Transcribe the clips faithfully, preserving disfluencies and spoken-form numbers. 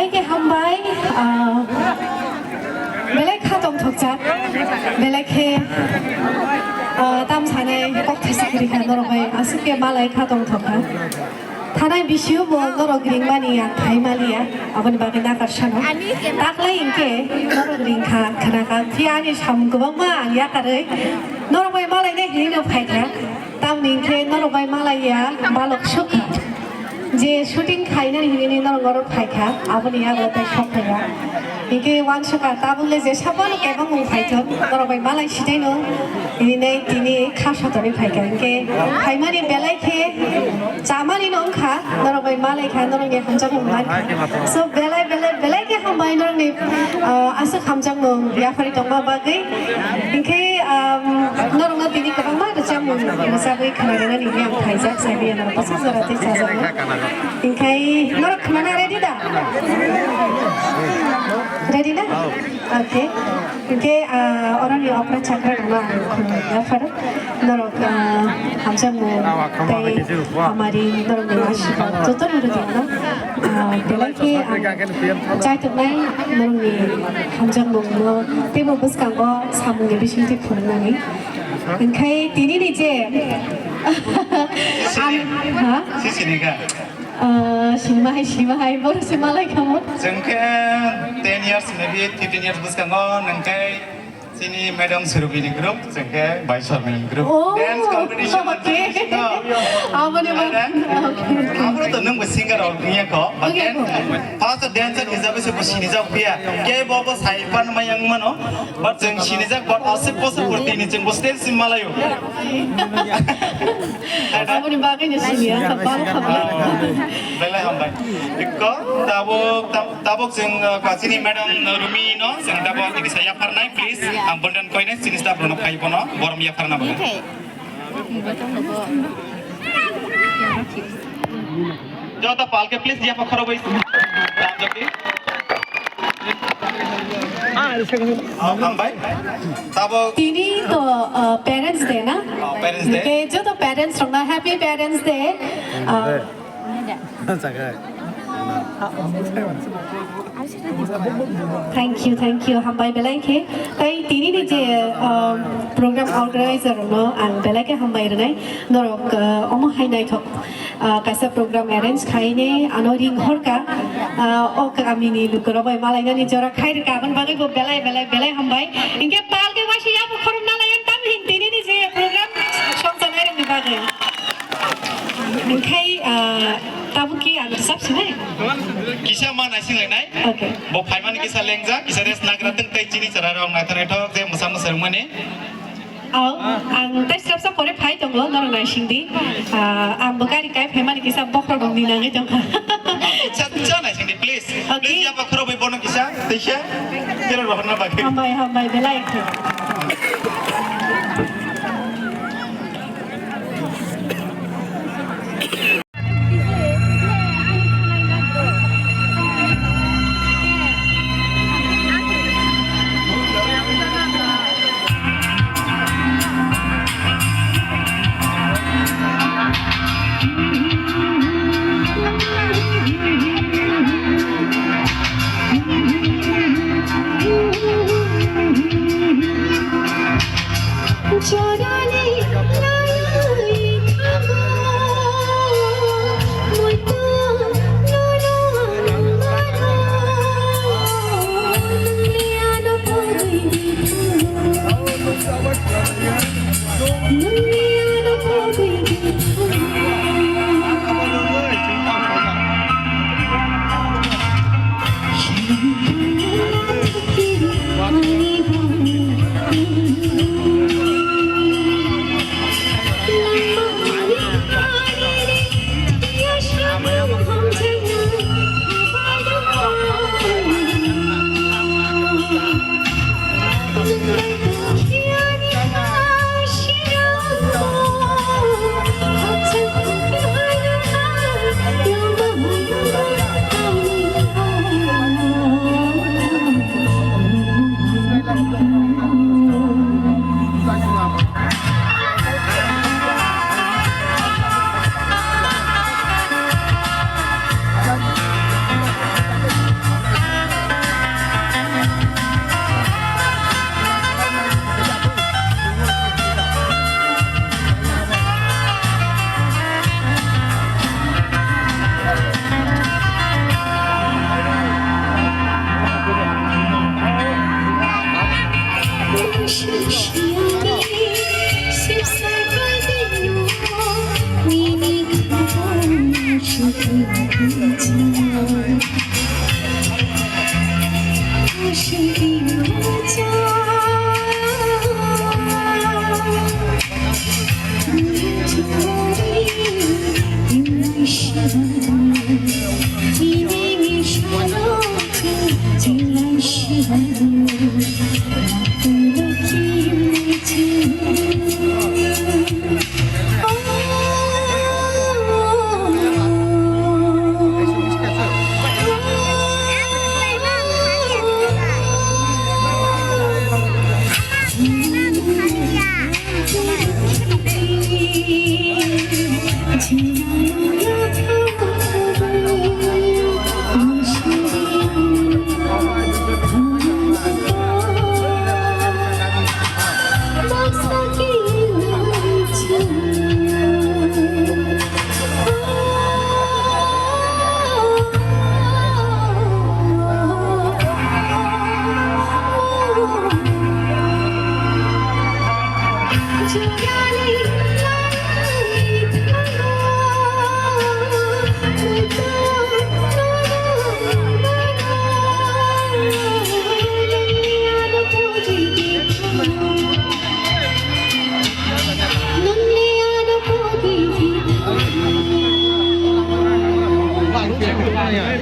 Belai khe hambai, ah, belai kha tongthokjak, belai khe, ah, tam sanai kok thaisa kwrwi kha norok bai aswk khe malai kha tongthok kha. Thanai bisio bo norok ringmani ang khai maliya, aboni bagwi nakar sano. Taklai hinkhe norok ringkha, khwnakha, phiya ani samung kwbangma ang yakarwi norok bai malainai hinwi no phaikha. Tamni hinkhe norok bai malaiya balok sukha. Je shooting khainani hinwi norok oro phaikha, aboni yago tei sok phaiya. Hinkhe wansukha tabukle jesa phano kebengmung phaithok, norok bai malai sitaino hinwi tini kha sotoni phaikha. Hinkhe phaimani belai khe chamani no wngkha, norok bai malaikha, norokni hamjakmung mankha. So belai, belai, belai khe hambai norokni, ah, aswk hamjakmung yaphari tongma bagwi. Hinkhe, um, norokno tini kwbangma rwchapmung rwchapwi khwnarinani hwnwi ang phaijak, saimanya norok bwswk jora tei chajakno. Hinkhe norok khwnana ready da? Ready na? Okay. Hinkhe, ah, oroni okra chakra rokno ang khwnana yapharo. Norok, ah, hamjakmung tei hamari norokni asirwad jotono rwdi ano. Ah, belai khe ang chaithoknai norokni hamjakmungno teibo bwskango samungni bisingtwi phunuknani. Hinkhe tinini je ang, ha? Sisini kha. Ah, sinima hai, sinima hai, borok se malai kamo. Chwng khe ten years, maybe fifteen years bwskango, nang khe chini madam Surubini group, chwng khe Bai Sharmini group. Oh, dance competition, okay. Aboni ba-, okay, okay. Abo to nang bo singer rok niya ko. Okay, okay. First dancer hisabe se bo sinijak phiya. Ke bo bo sai pan ma yang mano. But chwng sinijak, but aswk bosor pore tini chwng bo stage sim malayo. Aboni bagwi no siniya, kabang kabang. Belai hambai. Ikko, tabuk, tab-, tabuk chwng, uh, kachini madam, uh, Rumi no, chwng tabuk kisa yapharnai, please. Ang bondan koinai, chini staff rokno phai bono, borom yapharna bagwi. Joto palke please dia pakhoro bai. Hambai. Tabo. Tini to, uh, Parents Day na? Oh, Parents Day. Okay, joto parents rokno Happy Parents Day. Uh, Thank you, thank you. Hambai belai khe. Tai tini ni je, um, program organizer no ang belai khe hambai rwnai. Norok, uh, omo hai naithok, uh, kaisa program arrange khaine ano ring horka, uh, o kamini lukurok bai malainani jora khai rwkha, aboni bagwi bo belai, belai, belai hambai. Hinkhe palke waisa yabu khorokna lai ang tam hin tini ni je program songchanai rokni bagwi. Hinkhe, uh, tabuk ki ang rwchap sinai? Kisa ma naising lainai. Okay. Bo phaimani kisa lengjak, kisa rest nagra tong tei chini chwrai rok naithok naithok je mwsa mwsa rwmani. Aw, ang tei srapsa pore phai tongo, norok naising di. Ah, ang bo gari kai phaimani kisa bokhorok rok ni nangwi tongkha. Cha, cha naising di, please. Okay. Please, yapa khoro bai bono kisa, teisa, kero rohorna bagwi. Hambai, hambai, belai khe.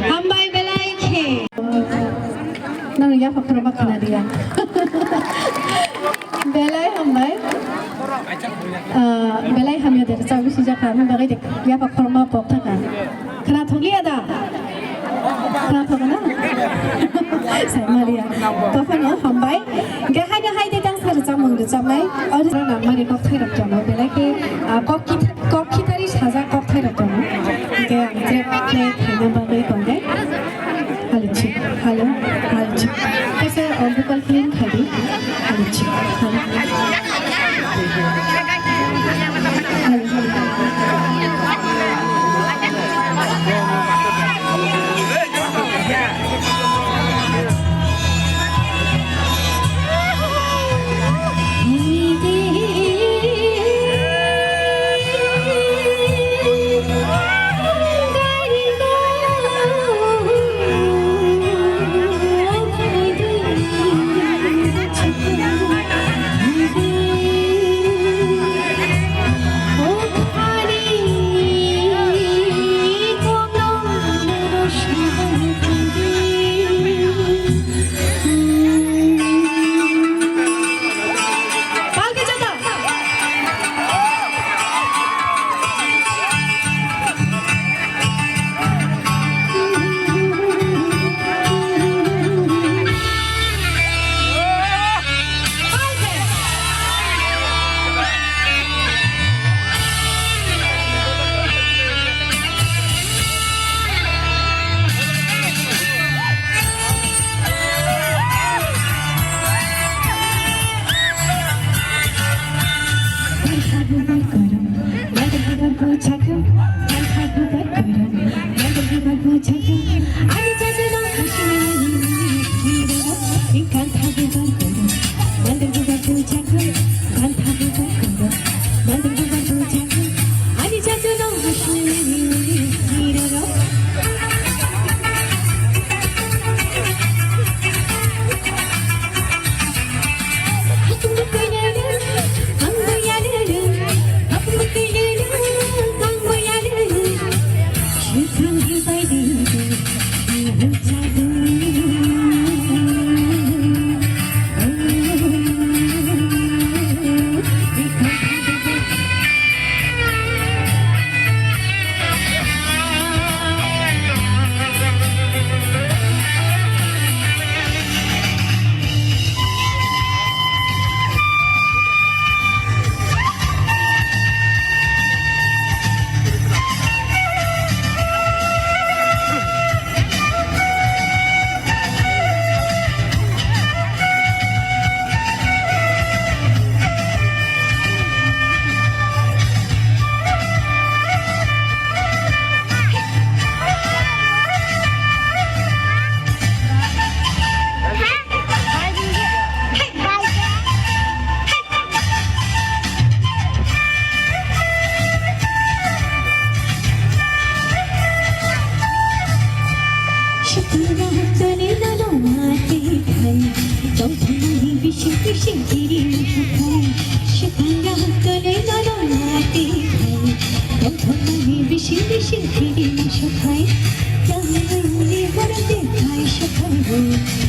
Hambai belai khe. Nang yapha khorokma khna diya. Belai hambai. Ah, belai hamya de rwchapwi swijak kha, aboni bagwi de yapha khorokma pok thaka. Khna thokliya da? Khna thok na? Sai maliya. Tophano hambai. Ge hai de hai de tang sa rwchapmung rwchapnai. Ori rana mari kok thai rok tongo. Belai khe, ah, kok kit-, kok khitari sajak kok thai rok tongo. Ge ang trek play khaina bagwi tongo. Halichi, halo, halichi. Kaisa, o, vocal clean khaidi. Halichi, halo. Halo. Bising bising kiri musukhai, shukanga tole mano mati khai. Tongthokmani bising bising kiri musukhai, tangmani horte khai sukhai bo.